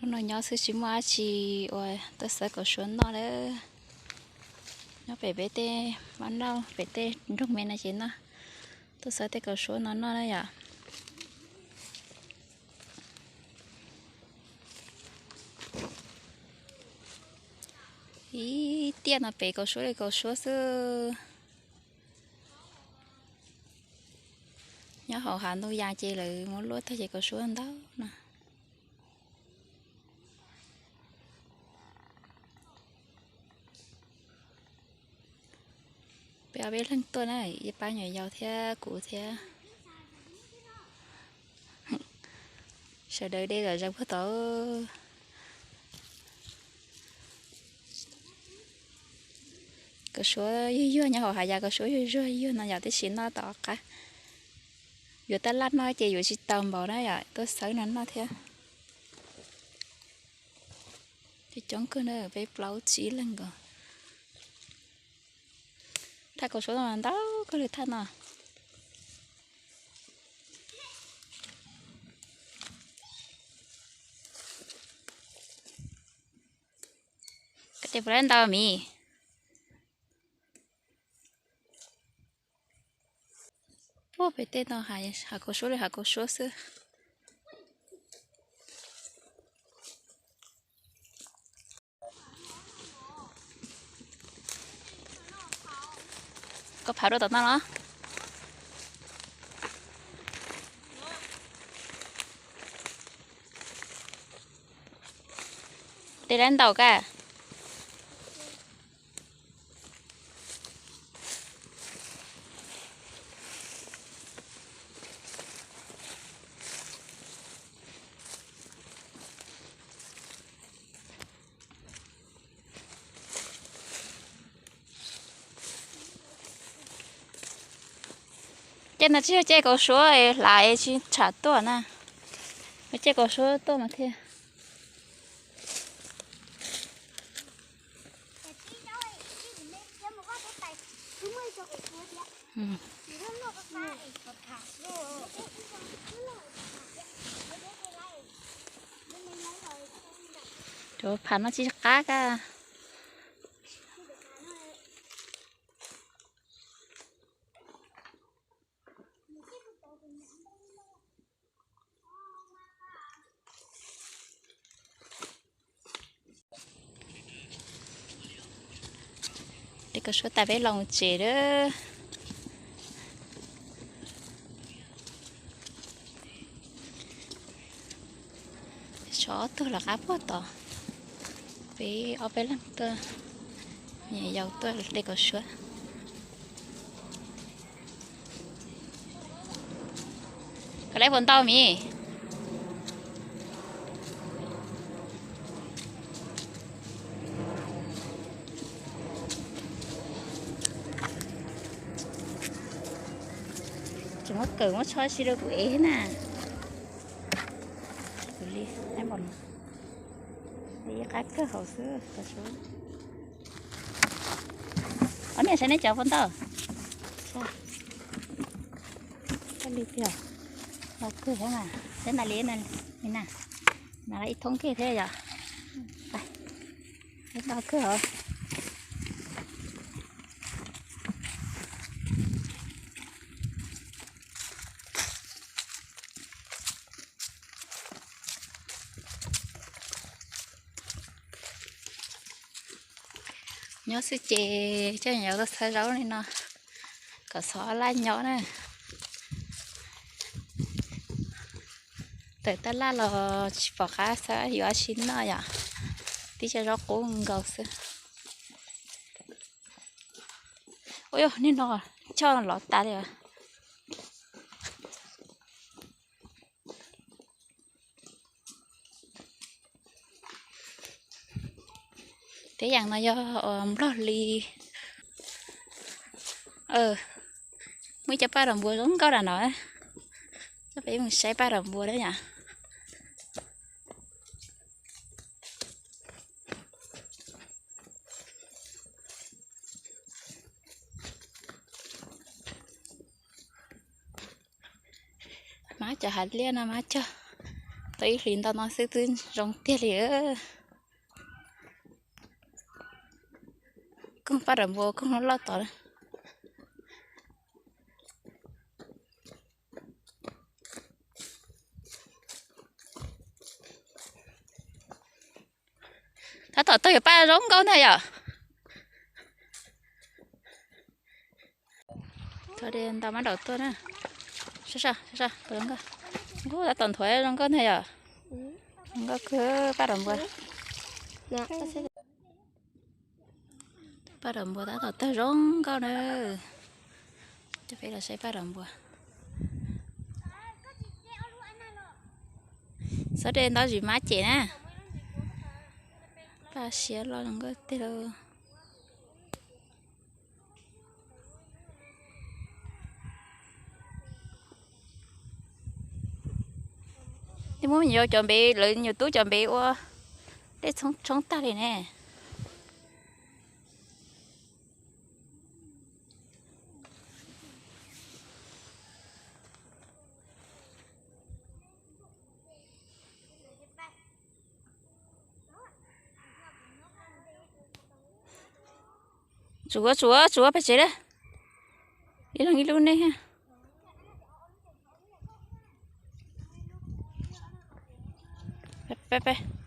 No nyob xwb tsis muaj dab tsi uas tuaj xawb kaus suab noj lawm. Nyob pem peb tej mab noj pem tej nroog me no ces noj, tuaj xawb tej kaus suab no noj na yom. Ib tiaj no pem kaus suab li kaus suab xwb. Nyob hauv hav ntoo yas ces lawv muab luaj tag ces kaus suab ntau no. Peb ob peb leeg tuaj na, ib pab nyuam yaus thiab kuv thiab. Sawv daws de zom zaws puag tod. Kaus suab yuag yuag nyob hauv hav yas, kaus suab yuag yuag yuag no yom, tab sis noj tau qab. Yuav tab laj noj ces yuav tsis tau npaum na yom, tuaj xawb no noj thiab. Coob coob kawg na, peb plaub tsib leeg nkaus. Thaj kaus suab no ntau kawg li thaj no. Koj ces puas laib ntau miv? Puag pem tej no hav kaus suab li hav kaus suab xwb. Koj phav dua tom no los? De laib ntau koj? Ces no tsis yog ces kaus suab hlav es tsis tsham tuaj na, ces kaus suab tuaj mas thiaj. Cov phav no tsis qab kab. De kaus suab tas peb los tsev lawm. Tso ob tug lawv qab puag tod, peb ob peb leeg tuaj, me nyuam yaus tuaj de kaus suab. Koj laib puas ntau miv? Tsis muab kawm muab tsho si rau kuv ev na. Kuv li, ib qab kawg hauv xwb. Ob niam saib neb cov puas ntau. Koj li tiag, ntau kawg thiab mas, saib ntas li na, na, ib thoob kiag thiab yom. Ntau kawg hauv. Nyob xwb ces coj nyuam yaus tuaj xawb zaub li no kom xov laj nyob na. Tawm tab laj los tsis pom qab xawb yuav dab tsi noj yom, tib co zaub qub nkaus xwb. Ua yog niag no choj lov tas li. Tej yam no yog nplog li. Muaj ib co paj dam npua zoo nkauj dam no. Coj peb mus saib paj dam npua na yom. Mab cov hav liaj no mab cog Tau ib hlis ntau no xwb twb zoo tiag li. Koog paj dawm npua koog loj loj tod. Tab tom tawg yog paj zoo nkauj ntag yom. Txhob de ntau mab daum tuaj na. Tab tom nthuav zoo nkauj ntag yom. Zoo nkauj kawg paj dawm npua. Paj dawm npua tab tom tawg zoo nkauj na. Coj peb los saib paj dawm npua. Txhob de ntau zim mab cem na. Paj siab loj zoo nkauj tiag lauj. Twb muab me nyuam yaus cov npev, lawv nyuam tub cov npev ua dej tshoob tag li ne. Tsuav, tsuav, tsuav pem tsev lawm. Ib leeg ib lub nej. Peb, peb.